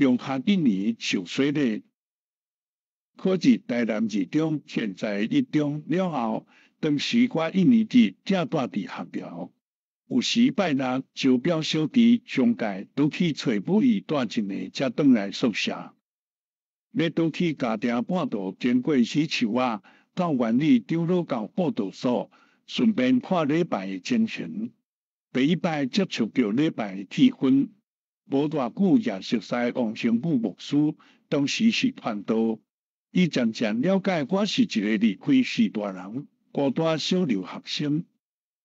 中學一年受洗禮。考入台南二中，現在一中了後，當時我一年級才蹛佇學校。有時拜六招表小弟上蓋倒去揣母伊蹛一暝，才轉來宿舍。欲倒去家埕半途經過許樹仔，到原理長老教報道所，順便看禮拜的情形。第一擺接觸著禮拜的氣氛，無偌久也熟似王神母牧師，當時是傳道。伊漸漸了解我是一个離開序大人、孤單小留學生。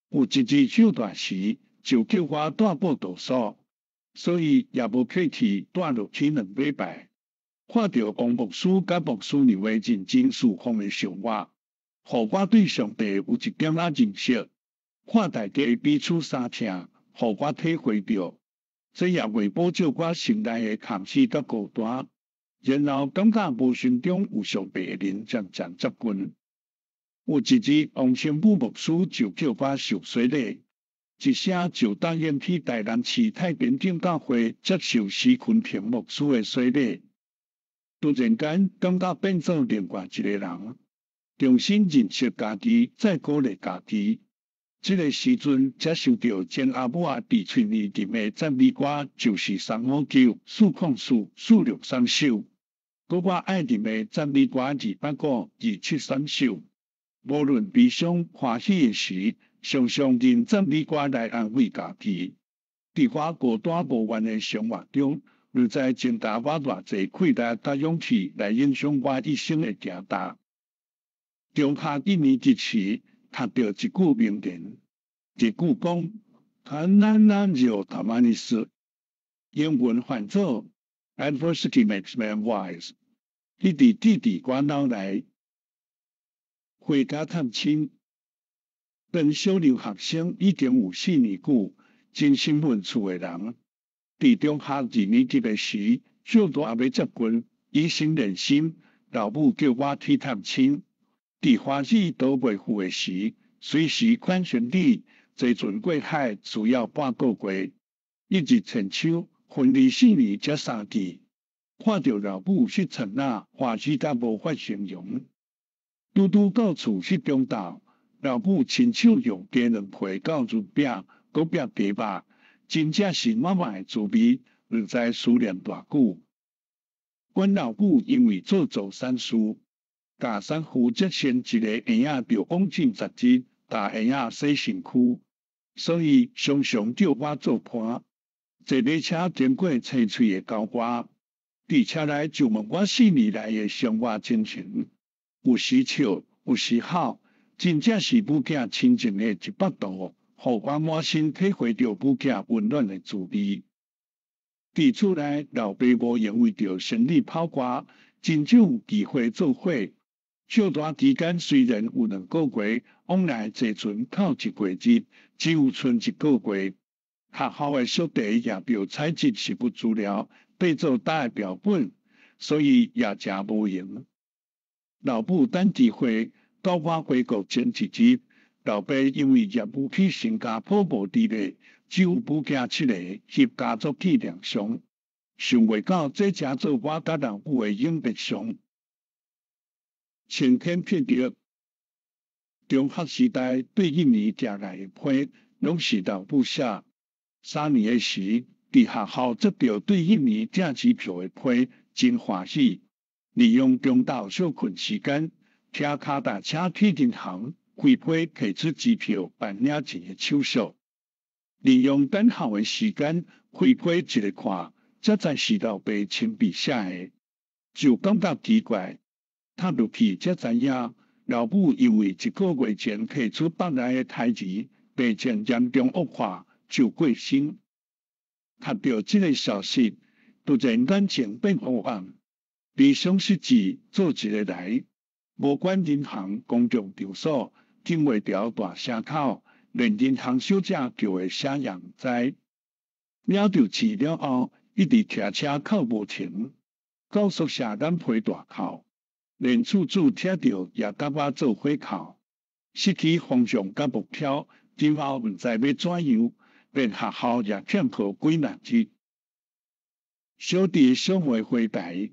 有一日唱大時，就叫我蹛報道所，所以也無客氣蹛落去兩禮拜。看著王牧師佮牧師娘的認真侍奉的生活，予我對上帝有一點仔認識。看大家彼此相疼，予我體會著，這也袂補救我心內的空虛佮孤單。然後感覺無形中有上帝的靈漸漸接近。有一日，王神母牧師就叫我受洗禮，一聲就答應去台南市太平鎮教會接受施坤平牧師的洗禮。突然間感覺變做另外一個人，重新認識家己，再鼓勵家己。這个時陣才想著前阿母仔佇喙裡吟的讚美歌，就是三五九、四空四、四六三首。閣我愛吟的讚美歌285、273首。無論悲傷歡喜的時，常常吟讚美歌來安慰家己。佇我孤單無援的生活中，實在增加我偌濟氣力佮勇氣來影響我一生的行動。中學一年級時，讀著一句名言，這句講：困難難就たまにす。英文翻做 Adversity makes man wise。一直記佇我腦內。回家探親，當小留學生已經有4年久，真心問厝的人。佇中學二年級的時，小大欲接近，以心連心，老母叫我去探親。佇歡喜都袂赴的時，隨時款行李，坐船過海需要半個月。一日千秋，分離四年才相見，看著老母彼剎那，歡喜甲無法形容。拄拄到厝彼中晝，老母親手用雞卵皮攪潤餅，閣餅雞肉，真正是滿滿的滋味，實在思念偌久。阮老母因為做助產士，共產婦接生一个嬰仔著往診10日，共嬰仔洗身軀，所以常常叫我做伴。坐火車經過青翠的郊外，佇車內就問我四年來的生活情形。有時笑，有時哭，真正是母囝親情的一幅圖，予我滿身體會著母囝溫暖的滋味。佇厝內，老爸母因為著生理跑掛，真少有機會做伙。小大期間雖然有兩個月往來坐船透一過日，只有賰一個月。學校的小弟也著採集食物資料，製作大的標本，所以也誠無閒。老母等機會，到我回國前一日，老爸因為業務去新加坡無佇咧，只有母囝七个翕家族紀念相。想袂到這成做我佮老母的永別相。晴天霹靂，中學時代對一年寄來的批，攏是老母寫。三年的時，佇學校接著對一年寄支票的批，真歡喜。利用中晝小睏時間，騎跤踏車去銀行開批提出支票辦領錢的手續。利用等候的時間開批一个看，才知是老爸親筆寫的，就感覺奇怪。讀落去才知影，老母因為一個月前提出腹內的胎兒病情嚴重惡化，就過身。讀著這个消息，突然眼前變烏暗。悲傷失志做一个來，無管銀行、公共場所，禁袂牢大聲哭，連銀行小姐叫的聲也毋知。領著錢了後，一直騎車哭無停，到宿舍眼皮大哭，連厝主聽著也佮我做伙哭。失去方向佮目標，今後毋知欲怎樣，連學校也欠課幾若日。小弟小妹回台。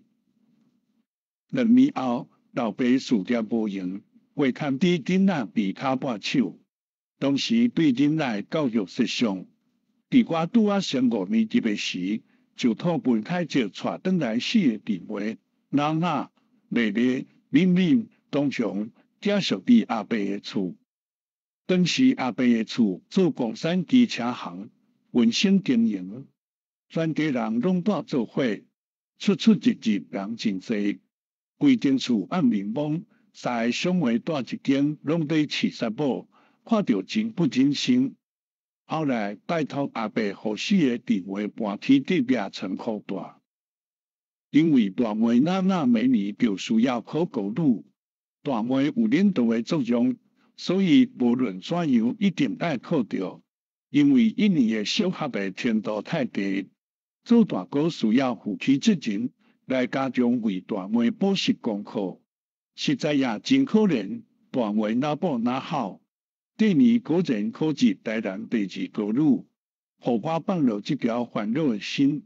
2年後，老爸事業無閒，會通知囡仔離跤半手。當時對囡仔的教育設想，佇我拄仔升五年級的時，就託文凱捷帶轉來四个弟妹，娜娜、麗麗、敏敏、東雄，寄宿佇阿伯的厝。當時阿伯的厝做共產機車行，溫馨經營，全家人攏蹛做伙，出出入入人真濟。規間厝暗暝暝，三个小妹蹛一間，攏佇飼捒某，看著真不忍心。後來拜託阿伯，予四个弟妹搬去隔壁倉庫蹛。因為大妹娜娜每年就需要考高女，大妹有領導的作用，所以無論怎樣一定愛考著。因為一年的小學的程度太低，做大哥需要負起責任來加強為大妹補習功課，實在也真可憐。大妹腦補若好，第二年果然考入台南第二高女，予我放落這條煩惱的心。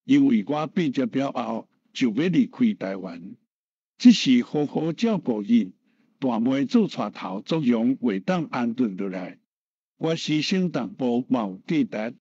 因為我畢業了後就欲離開台灣，這時好好照顧伊，大妹做帶頭作用會當安頓落來。我犧牲淡薄嘛有價值。